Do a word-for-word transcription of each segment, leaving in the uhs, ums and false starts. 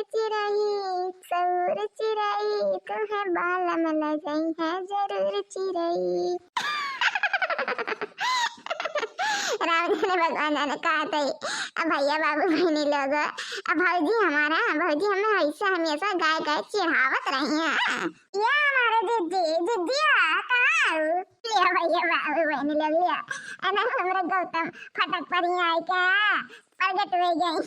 चिरई, सौर चिरई, तुम्हें बालम लजई है जरूर चिरई। राम जाने भगवान जाने का तई। अब भैया बाबू बहिनी लोग, अब भौजी हमारा, भौजी हमें ऐसा हमेशा गाय गाय चिढ़ावत रही हैं। ये हमारे जिज्जी, जिज्जिया, कहाँ हो? लिया भैया बाबू बहिनी लोग लिया। अरे हमरे गौतम फटक पर ही आए क्या? प्रगट हो गई।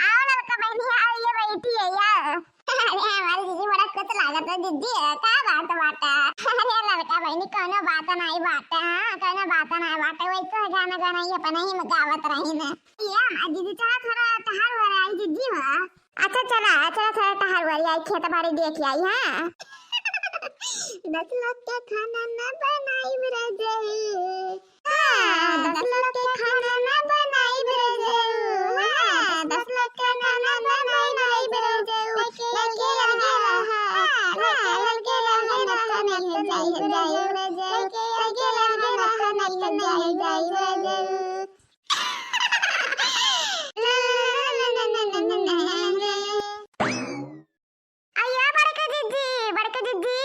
आओ ललका बहिनी, आओ, ये बैठी है यार। अरे हमारी जिज्जी बड़ा खुश लागत है जिज्जी, का बात बाटा? अरे ललका बहिनी, कोनो बात नहीं बाटा, हाँ, कोनो बात नहीं बाटा, वैसे गाना गाना ही अपना ही में गावत रही ने। ये हमारी जिज्जी, चला थोड़ा टहल हो रहा है जिज्जी, हाँ। अच्छा चला, चला थोड़ा टहल हो रही है, खेत बाड़ी देख आई, हाँ। दस लोग के खाना ना बनाई रजऊ। हाँ, दस लोग के खाना ना बनाई रजऊ। हाँ, दस लोग के खाना ना बनाई रजऊ। लगे लगे रहा, हाँ, लगे लगे रहा, नत नहीं जाई रजऊ। लगे लगे रहा, नत नहीं जाई रजऊ। अय्या बड़का जिज्जी, बड़का जिज्जी,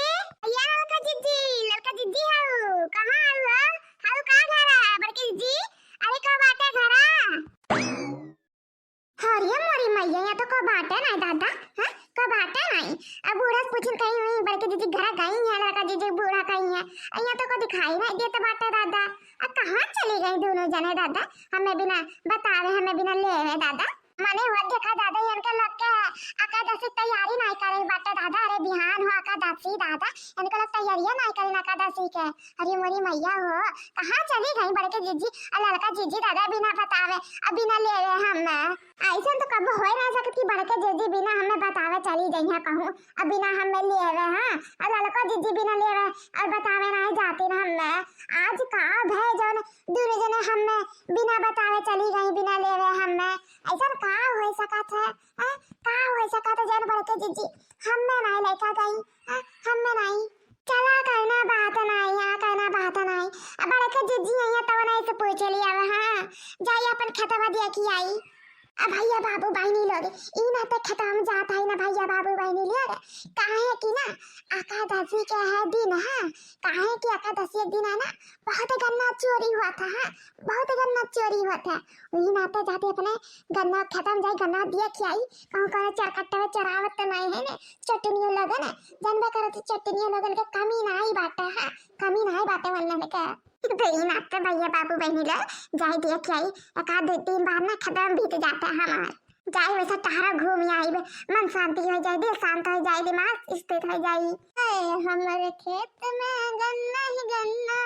अय्या ललका जिज्जी, ललका जिज्जी हऊ, कहाँ हऊ हो? हऊ का घरा, बड़का जिज्जी? अरे का बाटे घरा? अरे मोरी मैया, यहाँ तो को बाटे नहीं दादा, हाँ? को बाटे नहीं। अब बूढ़ा से पूछिन कहीं हुई, बड़का जिज्जी घरा गई है, ललका जिज्जी बूढ़ा कहीं है, यहाँ तो को दिखाई नहीं देत बाटे दादा। अब कहाँ चली गई दोनों जने दादा? हमें बिना बतावे, हमें बिना लेवे दादा। मने हुआ देखा दादा, इनके लोग के एकादशी तैयारी नहीं करे बाटे दादा। अरे बिहान हो एकादशी दादा, इनके लोग तैयारियां नहीं करे एकादशी के। अरे मोरी मैया हो, कहाँ चली गई बड़के जिज्जी और ललका जिज्जी दादा बिना बतावे और बिना लेवे हम? ऐसा तो कब हो ही नहीं सकत कि बड़के जिज्जी बिना हमें बतावे चली गई हैं कहूँ, और बिना हमें लेवे, हाँ, और ललका जिज्जी बिना लेवे और बतावे नहीं जाती ना हमें। आज का भय जौन दोनों जने हमें बिना बतावे चली गई, बिना लेवे हमें। ऐसा का हो सकत है, हाँ? का हो सकत है जौन बड़के जिज्जी हमें नहीं लेकर गई, हाँ? हमें नहीं। चला कहना बात नहीं, यहाँ कहना बात नहीं। अब बड़के जिज्जी यहाँ तब नहीं से पूछ लिया, हाँ? जाई अपन खेतवा दिया कि आई। अब भैया बाबू बहिनी लोग, ई नाते खेतवा में जात है ना भैया बाबू बहिनी लोग, काहे कि ना एकादशी के है दिन है, काहे कि एकादशी के दिन है ना, बहुत गन्ना चोरी हुआ था, हाँ, बहुत गन्ना चोरी हुआ था। वही नाते जाते अपने गन्ना खेतवा में जाई, गन्ना दिया खियाई, कहूँ कहूँ चरकट्टा में चरावत तो नहीं है ने, चटनियों लोगन, जानबे करत चटनियों लोगन के कमी नहीं बाटे, हाँ, कमी नहीं बाटे वन्नन के। तो ई नाते भैया बाबू बहिनी लोग जाई दिया खियाई, एक आध दिन बाद ना खेतवा में बीत जाता है हमार। जाई वैसे टहरा घूम आई, मन शांति हो जाए, दिल शांत हो जाए, दिमाग स्थिर हो जाए। ए, हमरे खेत में गन्ना ही गन्ना,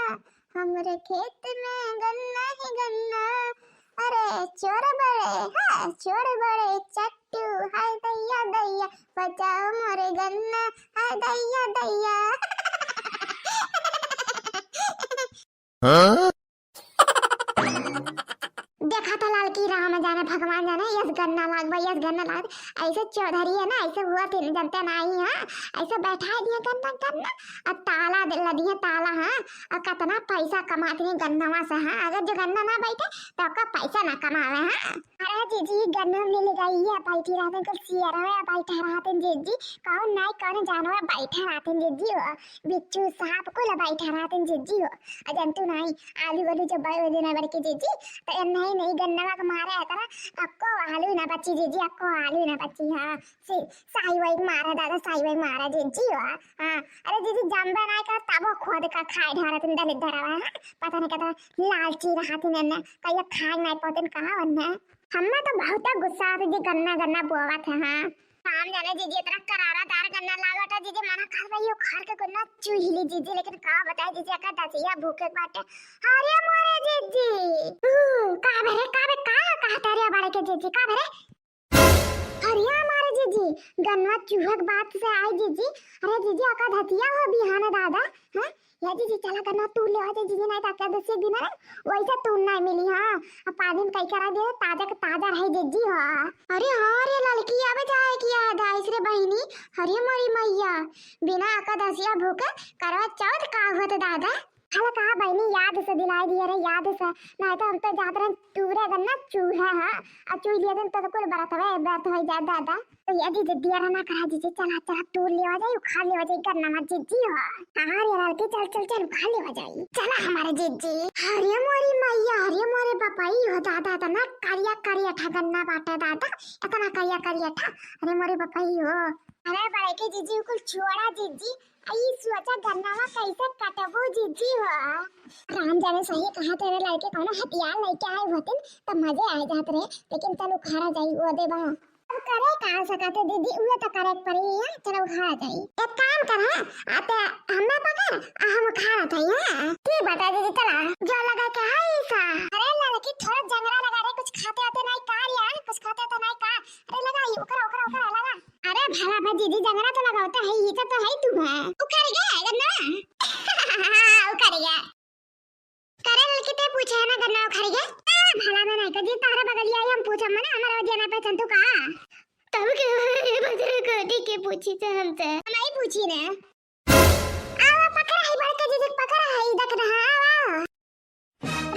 हमरे खेत में गन्ना ही गन्ना। अरे चोर बड़े, हाँ, चोर बड़े चट्टू, हाय दैया दैया, बचाओ मोरे गन्ना, हाय दैया दैया। हाँ? देखा था लाल की राम जाने भगवान जाने, यस गन्ना लाग भाई, यस गन्ना लाग। ऐसे चौधरी है ना, ऐसे हुआ थे जनते नहीं, हाँ, ऐसे बैठा दिया गन्ना, गन्ना, और ताला दे-, लदिया ताला, हाँ, और कितना पैसा कमाते हैं गन्नवा से, हाँ, अगर जो गन्ना ना बैठे तो आपका पैसा ना कमावे, हाँ। अरे जीजी, गन्ना मिल गई है, बैठी रहते कुल सियरवा बैठा रहते जीजी, कौन नाई कौन जानवर बैठा रहते जीजी हो, बिच्छू सांप कुल बैठा रहते जीजी हो। आ जनतू नाई, आलू वालू जब बड़े दिन बड़के जीजी, तो ए नहीं नहीं गन्नवा के मारे है तरह, अक्को आलू ना बची जीजी, अक्को आलू ना बची, हाँ, सी, साई वही मारा दादा, साई वही मारा जीजी हो, हाँ, अरे जीजी जम्बे नाई कर तबो खोद का खाए ढारत दलित धरावा, हाँ, पता नहीं कहता लालची रहत ने, कहियो खाए नाई पौतन कहाँ वन्ने। हम्मे तो बहुत गुस्सा आते जी, गन्ना, गन्ना बोवत है, हाँ। राम जाने जीजी, इतना करारादार गन्ना लागत है जीजी, मना कर भाई, यो खार के गन्ना चूही ली जीजी, लेकिन का बताए जीजी, एकादसिया भूखे के बाटे। अरे मोरे जीजी, हम्म, का बे रे, का बे, का कहता रे बड़े के जीजी, का बे रे? अरे हमारे जीजी, गन्ना चूहे के बात से आई जीजी। अरे जीजी, एकादसिया हो बिहान दादा, हाँ? या जीजी, चला गन्ना तूर ले आ जा जीजी, नहीं तो एकादशी के दिन है, वैसे तूर नहीं मिली, हाँ। अब पानी में कई करा दे, ताजा के ताजा रहे जीजी, हाँ। अरे हाँ रे ललकी, अब जाए की याद आइस रे बहिनी। अरे मोरी मैया, बिना एकादशिया भूखे करवा चौथ का होत दादा? हला कहा बहिनी, याद से दिलाइ दिहे रहे, याद से, नाहीं तो हम तो जात रहे तूरे गन्ना चूहे, हाँ, अउ चुइ लिहे दिन तो कुल बरतवे व्यर्थ होइ जाए दादा। तो ये जीजी दिया रहा ना करा जीजी, चला चला तूर लेवा जाई, उखाड़ लेवा जाई गन्ना मत जीजी हो। हाँ रे ललकी, चल चल चल उखाड़ लेवा जाई, चला हमारे जीजी। अरे मोरी मैया, अरे मोरे बपई हो दादा, इतना करिया करिया ठा गन्ना बाटे दादा, इतना करिया करिया ठा, अरे मोरे बपई हो। अरे बड़की जीजी कुल छोड़ा जीजी, ई सोचा गन्नवा कैसे कटबू जीजी हो। राम जाने सही कहा तेरे लड़के कौनो हथियार लेके आए होतिन तब मजे आ जात रहे, लेकिन चल उखाड़ा जाई वो दे बा। अब करे का सकत है दीदी, उहे तो करे के पड़ी है, चल उखाड़ा जाई। एक काम कर है, आते हमें पकड़, आ हम उखाड़ा जाई है। ठीक बता दीदी, चला। जो लगा के है ईसा। अरे लड़की थोड़ा जंगरा लगा रे, कुछ खाते आते नहीं का यार, कुछ खाते आते नहीं का। अरे लगा ये उखरा उखरा उखरा लगा। अरे भला भाई दीदी, जंगरा तो लगावता है, ये तो है तू है। उखर गया है गन्ना। हाँ, उखर गया। करे ललकी ते पूछे है ना गन्ना उखर गया। आ, भला में नहीं कर जी, तारा बगलिया ही हम पूछम ना, हमारा वजह ना पहचान तू का। तब के भद्र कोटी के पूछी थे हम ते। हम ही पूछी ने। आवा पकड़ा है बड़के जीजी, पकड़ा है, देख रहा, आवा।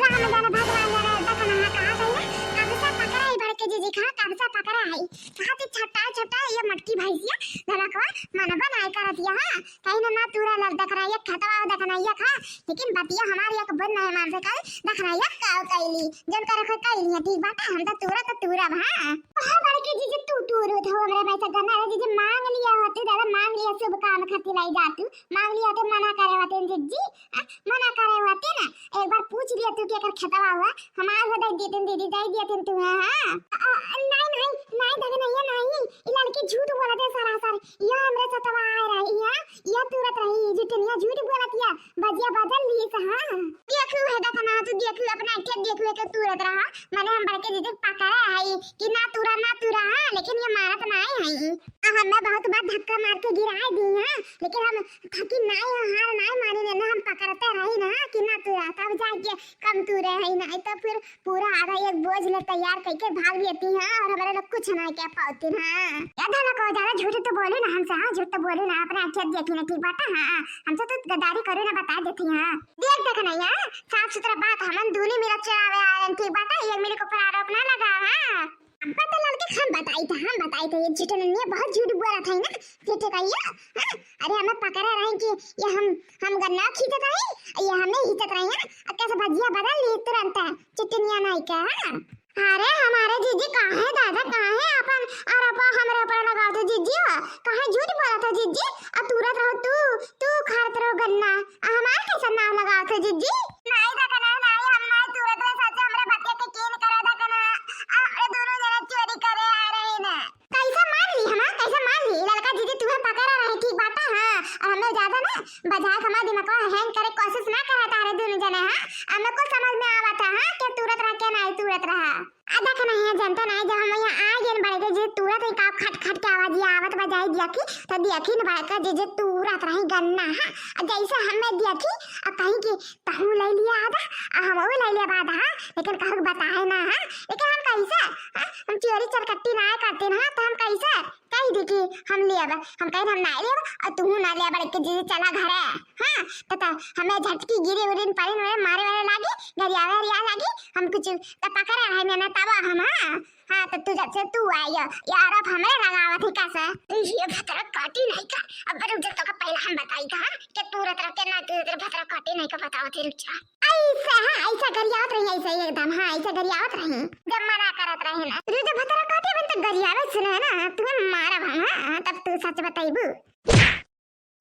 राम जाने भगवान जाने, देखना है कहाँ गई ना, कब से पकड़ा है बड़के जीजी, कहाँ कब से पकड़ा है। कहाँ से छोटा छोटा ये मटकी भैंसिया, धनकवा मनबा नाय करत ये, हाँ। कहीं ना, ना तूरा लग देख रहा है, ये खेतवा देख रहा है, ये खा, लेकिन बतिया हमारी एक बुन नहीं मान से कल देख रहा है, ये का कैली, जन करे कोई कैली है, ठीक बात है, हम तो तूरा तो तूरा, हाँ। हाँ, बड़के जीजी तू तूरो थो, हमरे भाई से गन्ना रे जीजी मांग लिया होते, दादा मांग लिया, शुभ काम खातिर लाई जातू, मांग लिया होते, मना करे होते जीजी, आ, मना करे होते ना, एक बार पूछ लिया तू कि एकर खेतवा हुआ, हमार हो दे देतिन दीदी, दे देतिन तू, हाँ, हाँ। आ, नहीं, नहीं, नहीं, दगनैया, नहीं, ई लड़की झूठ बोलत है सरासर, यह हमरे सतवा आए रही, हाँ, यह तुरत रही, झूठनिया झूठ बोलत है, बजिया बदल ली से, हाँ। देखू है दखना, तू देखू अपना आँखें देखू है तो तुरत रहा, माने हम बड़के जीजी पकड़े है कि ना तुरा, ना तुरा, हाँ, लेकिन ये मारत ना है। आ, हमें बहुत बार धक्का मार के गिराए दी, हाँ, लेकिन हम खाकी नाई, हार नाई मानी ने, ना हम पकड़ते रही ना कि ना तुरा, तब जाके कम तुरे है, नहीं तो फिर पूरा आधा एक बोझ ले तैयार करके भाग लेती हैं और हमारे लोग कुछ नहीं कह पाती हैं। या धनक हो, ज्यादा झूठ तो बोलू ना हमसे, हाँ, झूठ तो बोलू ना, अपने आँखें देखी ना, ठीक बात है, हाँ, हमसे तो गद्दारी करू ना, बता देती हैं। देख देख नहीं है, साफ सुथरा बात, हमन दूनी मिला चुरावे आए हैं, ठीक बात है, एक मिनट के ऊपर आरोप ना लगा, हाँ। अब तो लड़के हम बताई थे, हम बताई थे, ये झूठनिया बहुत झूठ बोलत है ना, झूठ कहिया, हाँ? अरे हमें पकड़े रहे कि ये हम, हम गन्ना खींचत रही, ये हमें खींचत रही, हाँ? अब कैसे भजिया बदल ली तुरंत, झूठनिया नहीं क्या, हाँ? अरे हमारे जीजी काहे दादा, काहे अपन और अपन हमरे ऊपर लगावत हो जीजी हो? काहे झूठ बोलत हो जीजी? आ तुरत रहो तू, तू खात रहो गन्ना, आ हमार कैसे नाम लगावत हो जीजी? नहीं दखना, नहीं, हम नहीं तुरत रहे, सच हमरे बतिया के यकीन करे दखना, आ हमरे दोनों जने चोरी करे आ रहे ना। कैसे मान ली हमार, कैसे मान ली? लड़का जीजी तुम्हें पकड़ा रहे, ठीक बात है, हाँ, और हमें ज्यादा ना बजाए हमार दिमाग hang करे कोशिश ना करा तारे दोनों जने, हाँ, हमें कुछ समझ में आवत है, हाँ, के तुरत रहा, के नहीं तुरत रहा। आ देख नहीं है, जनता नहीं, जब हम यहाँ आ गए बड़के जीजी तुरत ही का खट खट के आवाज ये आवत बजाई दिया कि, तो देखी न बड़का जीजी तुरत रही गन्ना, हाँ, आ जैसे हमें देखी, आ कहीं कि तहूँ ले लिया आधा, आ हमहू ले लिया आधा, हाँ, लेकिन कहूँ बताए ना, हाँ, लेकिन हम कैसे, हाँ, हम चोरी चरकट्टी ना करते ना, तो हम कैसे कह दी कि हम लेब, हम कहे हम ना लेब, और तू ना ले बड़के जीजी चला घरे, हाँ, तो, तो हमें झटकी गिरी उरी पड़ी उरी मारे वारे लागी, गरियावे हरिया लागी, हम कुछ तो पकड़े रहे ना, ना तब हम, हाँ, हाँ, तो तू जब से तू आयो, ये आरोप हमरे लगावत है कैसे? ये भतरा काटी नहीं का, अब रुक जा, तो का पहला हम बताई का, हाँ, कि तू रत रह के ना, तू रत रह भतरा काटी नहीं का बतावत है, रुक जा। ऐसे, हाँ, ऐसे गरियावत रही, ऐसे ही एकदम, हाँ, ऐसे गरियावत रही। जब मना करत रही ना, तुझे जब भतरा काटे बन तो गरियावे सुने ना, तुम्हें मारा भाई, हाँ, तब तू सच बताइबू।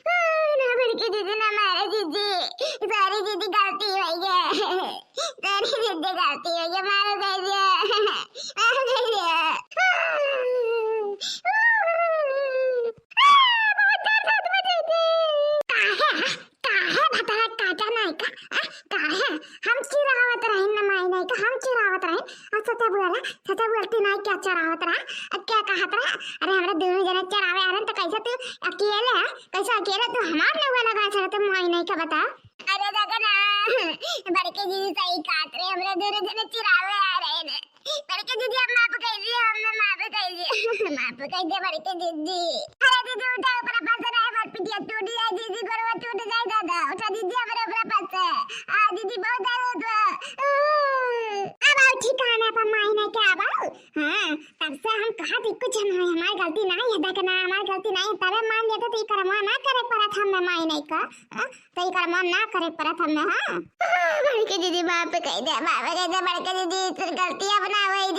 हाँ, ना बड़के जीजी ना मारा जीजी, sorry जीजी गलती हो गया, sorry जीजी गलती हो गया, मारो जीजी, मारो जीजी। हाँ, बहुत दर्द होत बा जीजी। काहे? काहे भतरा काटा नहीं का? आ, काहे? हम चिरावत रहे न माई नहीं का, हम चिरावत रहे। आ सचा बोला, सचा बोलती नहीं क्या चिरावत रहा? आ क्या कहत रहा? अरे हमरा दोनों जने चिरावे आ रहे तो कैसे तू अकेले है? कैसे अकेले तू हमार नौवा लगा चढ़ते माई नहीं का बता? अरे देखो ना, बड़के जीजी सही कहत रहे, हमरा दोनों जने चिरावे आ रहे ने। बड़के जीजी, हम माफ कर दिए, हमने माफ कर दिए। माफ कर दिए बड़के जीजी। अरे जीजी, उठा, ऊपर फंस रहा है, हमार पिटिया टूट जाए जीजी, गोड़वा टूट जाए दादा। उठा जीजी, हमारे ऊपर फंस है। हम कहा थी कुछ हम, हमार गलती नाहीं है, देख ना, हमार गलती नाहीं है, तबे मान लेते तो ई करमवा ना करे परत हमें माई नहीं का, हाँ? तो ई करमवा ना करे परत हमें, हाँ? बड़के दीदी माफ कइ दे, माफ कइ दे बड़के दीदी, तोर गलती अब ना होई,